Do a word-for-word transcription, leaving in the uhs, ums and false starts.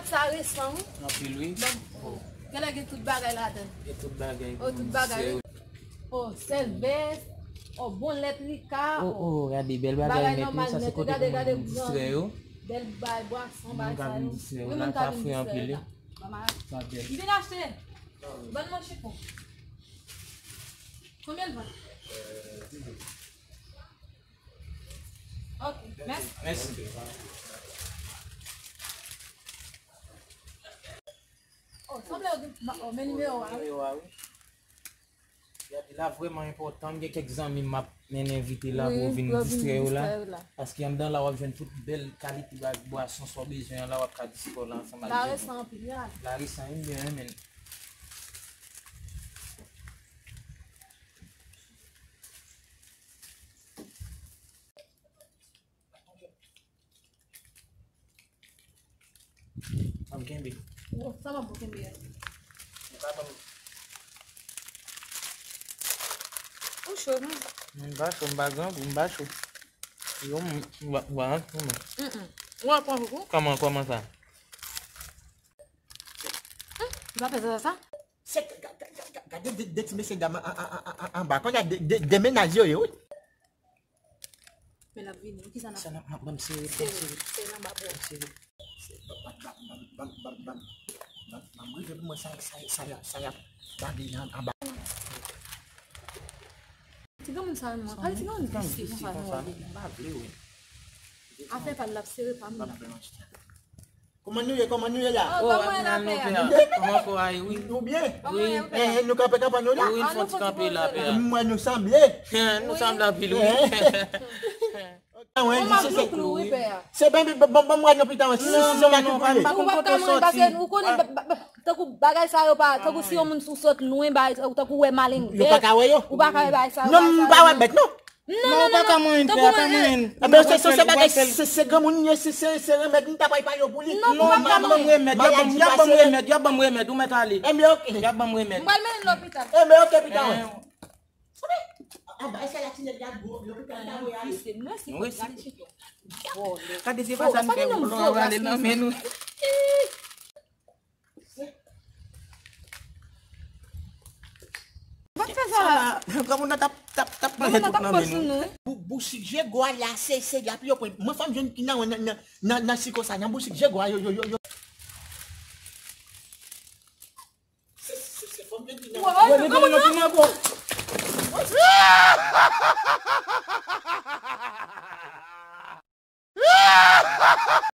Sa resan, wi. Anpil, wi. Bon. Genlè gen tout bagay ladan. Gen tout bagay. Oh, tout bagay, wi. Oh, sèl vès. Oh, bon lèt rika. Oh, oh, gade, bèl bagay nèt, wi. Sa se kote pou moun distrè yo. Bèl bay, bwason, bay sa yo. Wi, moun ka vin distrè yo. Sa fre anpil, wi. Sa bèl. M vin achte. Ban m yon chifon. Konbyen l vann? Ok, mèsi. Mèsi. Oh, sanble yo gen, oh, men nimewo a, wi. Nimewo a, wi. Gade la vrèman enpòtan. M gen kèk zanmi m ap mennen envite la pou yo vin distrè yo la. Paske anndan la w ap jwenn tout bèl kalite ba-, bwason sa w bezwen an la, w ap ka distrè w la ansanm ak jèn yo. La resan anpil, wi. La resan, wi, m byen renmen l. Ban m kenbe. Ou, sa pa bon kenbe a. Ou pa ban m. Ou cho, non? M pa cho, m pa grangou, m pa cho. Yo, m, m, m, m, m, m. Mm, mm. Ou al pran pou ou? Kòman, kòman sa? Hmm, ou pa fè sa, sa? Se, ga-, ga-, ga-, ga-, gade de, de ti mesye dam an, an, an, an, an, anba. Kounye a de, de, de mennaj yo ye, wi. Men l ap vini, wi. Kisa n ap fè? Sa n ap, ban m sere, ban m sere. Sere, sere l anba bò. Ban m sere. Ban, ban, ban m rive pou mwen sa, sa, sa, sa y ap babe an, anba. Ti granmoun sa menm, pale ti granmoun visye konsa, non, m pa vle, wi. Afè pa l, l ap sere pa m la. Kòman nou ye, kòman nou ye la? Oh, kòman w ye la, pè a? Kòman kò a ye, wi. Nou byen? Wi. Eh, eh, nou kanpe kanpe nou la? Wi, n fon ti kanpe la, pè a. Mwen nou sanble. Nou sanble anpil, wi. Ah, wi, se, se, se, ban, ban, ban, ban m wè non pita, wi. Si, si, si, non, non, non, pa, m pa konn kote w soti. Ou konnen, ba, ba, ba, tankou bagay sa yo pa, tankou si yon moun sou sot lwen, bagay, tankou wè maleng. Yo pa ka wè yo? Ou pa ka wè bagay sa yo, non, m pa wè bèt, non. Non, non, non, non. Tankou mwen, eh ben, se, se, se bagay, se, se granmoun ye, se, se, se remèd, m ta pral pa yo pou li. Non, ou pa ka manyen. Y ap ban m remèd, y ap ban m remèd, y ap ban m remèd, ou mèt ale. Eh ben, ok. Y ap ban m remèd. M pral mennen l lopital. Eh ben, ok, pita, wi. Anba, e sa la ti nèg la gwo, lopital ta voye ale. Mèsi, mèsi. Gade se pa sa n fè, w ale nan men nou. Granmoun nan t ap, t ap, t ap manje tout nan men nou. Bou-, bouchik Jego a la, se, se la pou yo pran. Mwen fè m jwenn nan, nan, nan, nan, nan siko sa, nan bouchik Jego a, yo, yo, yo, yo. Se, se, se fò m jwenn nan. Wè, granmoun nan pi mango.